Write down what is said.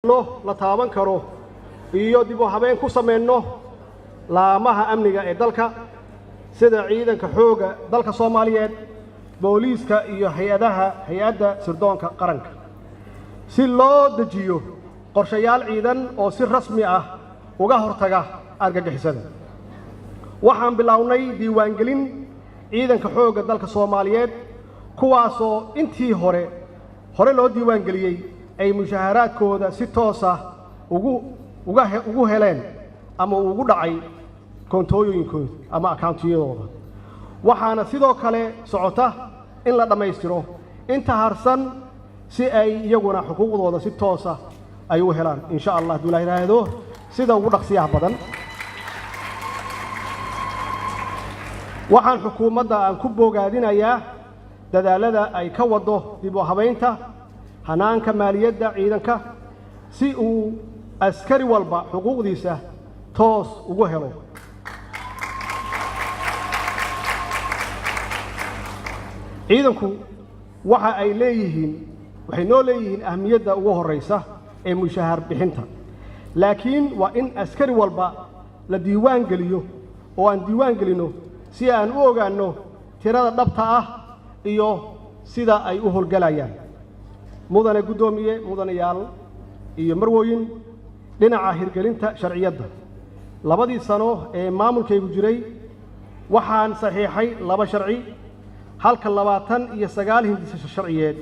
La taaban karo iyo dib u habeen ku samayno laamaha amniga ee dalka, sida ciidanka xoogga dalka Soomaaliyeed, booliiska iyo hay-adaha hay-adda sirdoonka qaranka, si loo dejiyo qorshayaal ciidan oo si rasmi ah uga hortaga argagixisada. Waxaan bilownay diiwaangelin ciidanka xoogga dalka Soomaaliyeed, kuwaasoo intii hore loo diiwaangeliyey ay mushaaharaadkooda si toos ah ugu heleen ama ugu dhacay koontooyinkooda ama akauntiyadooda. Waxaana sidoo kale socota in la dhammaystiro inta harsan si ay iyaguna xuquuqdooda si toosa ay u helaan, insha Allah hadduu Ilaah yidhaahdo, sida ugu dhaqsiyaha badan. Waxaan xukuumadda aan ku bogaadinayaa dadaallada ay ka waddo dib u habaynta hanaanka maaliyadda ciidanka si uu askari walba xuquuqdiisa toos ugu helo. Ciidanku waxa ay leeyihiin, waxay noo leeyihiin ahmiyadda ugu horraysa ee mushaahar bixinta, laakiin waa in askari walba la diiwaan geliyo oo aan diiwaan gelinno si aan u ogaanno tirada dhabta ah iyo sida ay u howlgalayaan. Mudane guddoomiye, mudanayaal iyo marwooyin, dhinaca hirgelinta sharciyadda, 2dii sano ee maamulkaygu jiray waxaan saxiixay 2 sharci, halka 29 hindisa sharciyeed